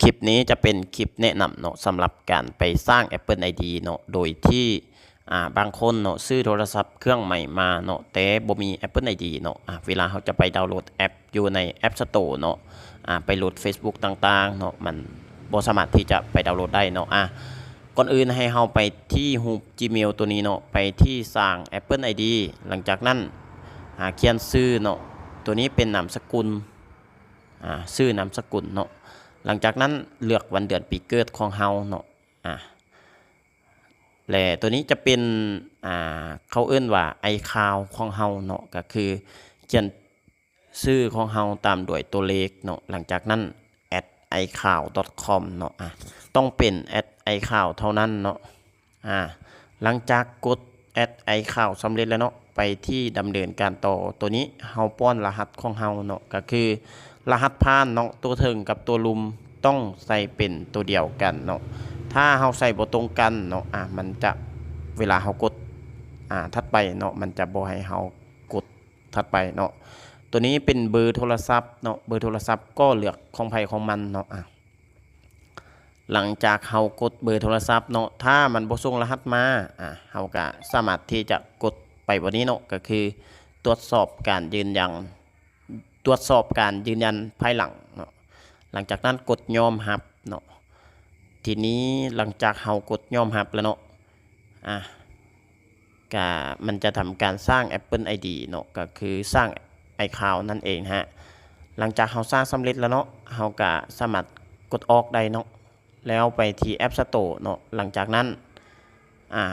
ຄລິບນີ້ຈະເປັນຄລິບແນະນຳເນາະ ສຳລັບການໄປສ້າງ Apple ID ເນາະ ໂດຍທີ່ ອ່າ ບາງຄົນເນາະ ຊື້ໂທລະສັບເຄື່ອງໃໝ່ມາເນາະ ແຕ່ບໍ່ມີ Apple ID ເນາະ. ອ່າ ເວລາເຮົາຈະໄປດາວໂຫຼດແອັບຢູ່ໃນ App Store ເນາະ ອ່າ ໄປໂຫຼດ Facebook ຕ່າງໆເນາະ ມັນບໍ່ສາມາດທີ່ຈະໄປດາວໂຫຼດໄດ້ເນາະ. ອ່າ ກ່ອນອື່ນໃຫ້ເຮົາໄປທີ່ຮູບ Gmail ຕົວນີ້ເນາະ ໄປທີ່ສ້າງ Apple ID. ຫຼັງຈາກນັ້ນ ອ່າ ຂຽນຊື່ເນາະ ຕົວນີ້ເປັນນາມສະກຸນ ອ່າ ຊື່ນາມສະກຸນເນາະ. ຫຼັງຈາກນັ້ນເລືອກວັນເດືອນປີເກີດຂອງເຮົາເນາະ ອ່າ ແລະ ຕົວນີ້ຈະເປັນ ອ່າ ເຂົາເອີ້ນວ່າ iCloud ຂອງເຮົາເນາະ ກໍຄືຂຽນຊື່ຂອງເຮົາຕາມດ້ວຍຕົວເລກເນາະ. ຫຼັງຈາກນັ້ນ at iCloud dot com ເນາະ ອ່າ ຕ້ອງເປັນ at iCloud ເທົ່ານັ້ນເນາະ. ອ່າ ຫຼັງຈາກກົດ at iCloud ສຳເລັດແລ້ວເນາະ ໄປທີ່ດຳເນີນການຕໍ່. ຕົວນີ້ເຮົາປ້ອນລະຫັດຂອງເຮົາເນາະ ກໍຄືລະຫັດຜ່ານເນາະ ຕົວເທິງກັບຕົວລຸ່ມຕ້ອງໃສ່ເປັນຕົວດຽວກັນເນາະ. ຖ້າເຮົາໃສ່ບໍ່ຕົງກັນເນາະ ອ່າ ມັນຈະ ເວລາເຮົາກົດ ອ່າ ຖັດໄປເນາະ ມັນຈະບໍ່ໃຫ້ເຮົາກົດຖັດໄປເນາະ. ຕົວນີ້ເປັນເບີໂທລະສັບເນາະ ເບີໂທລະສັບກໍເລືອກຂອງໃຜຂອງມັນເນາະ. ອ່າ ຫຼັງຈາກເຮົາກົດເບີໂທລະສັບເນາະ ຖ້າມັນບໍ່ສົ່ງລະຫັດມາ ອ່າ ເຮົາກະສາມາດທີ່ຈະກົດໄປບ່ອນນີ້ເນາະ ກໍຄືຕວດສອບການຢືນຢັນ ຕວດສອບການຢືນຢັນພາຍຫຼັງເນາະ. ຫຼັງຈາກນັ້ນກົດຍອມຮັບເນາະ. ທີນີ້ຫຼັງຈາກເຮົາກົດຍອມຮັບແລ້ວເນາະ ອ່າ ກະມັນຈະທຳການສ້າງ Apple ID ເນາະ ກໍຄືສ້າງ iCloud ນັ້ນເອງນະ. ຫຼັງຈາກເຮົາສ້າງສຳເລັດແລ້ວເນາະ ເຮົາກະສາມາດກົດອອກໄດ້ເນາະ ແລ້ວໄປທີ່ App Store ເນາະ. ຫຼັງຈາກນັ້ນ ອ່າ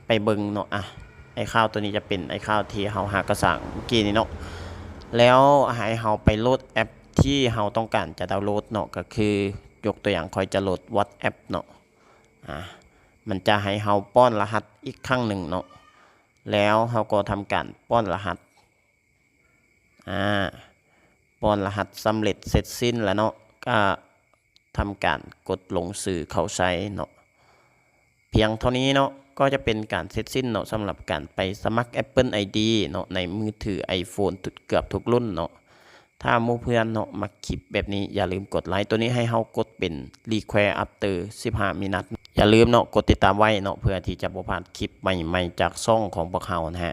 ໄປເບິ່ງເນາະ ອ່າ iCloud ຕົວນີ້ຈະເປັນ iCloud ທີ່ເຮົາຫາກະສ້າງເມື່ອກີ້ນີ້ເນາະ. ແລ້ວໃຫ້ເຮົາໄປໂຫຼດແອັບທີ່ເຮົາຕ້ອງການຈະດາວໂຫຼດເນາະ ກໍຄືຍົກຕົວຢ່າງຂ້ອຍຈະໂຫຼດ WhatsApp ເນາະ. ອ່າ ມັນຈະໃຫ້ເຮົາປ້ອນລະຫັດອີກຄັ້ງໜຶ່ງເນາະ ແລ້ວເຮົາກໍທຳການປ້ອນລະຫັດ. ອ່າ ປ້ອນລະຫັດສຳເລັດເສັດສິ້ນແລ້ວເນາະ ກະທຳການກົດລົງຊື່ເຂົ້າໃຊ້ເນາະ. ພຽງເທົ່ານີ້ເນາະ ກໍຈະເປັນການເສັດສິ້ນເນາະ ສຳລັບການໄປສະໝັກ Apple ID ເນາະ ໃນມືຖື iPhone ເກືອບທຸກລຸ້ນເນາະ. ຖ້າໝູ່ເພື່ອນເນາະ ມັກຄລິບແບບນີ້ ຢ່າລືມກົດໄລ. ຕົວນີ້ໃຫ້ເຮົາກົດເປັນ Request After ສິບຫ້າມິນາດ. ຢ່າລືມເນາະ ກົດຕິດຕາມໄວ້ເນາະ ເພື່ອທີ່ຈະບໍ່ພາດຄລິບໃໝ່ໆຈາກຊ່ອງຂອງພວກເຮົານະຮະ.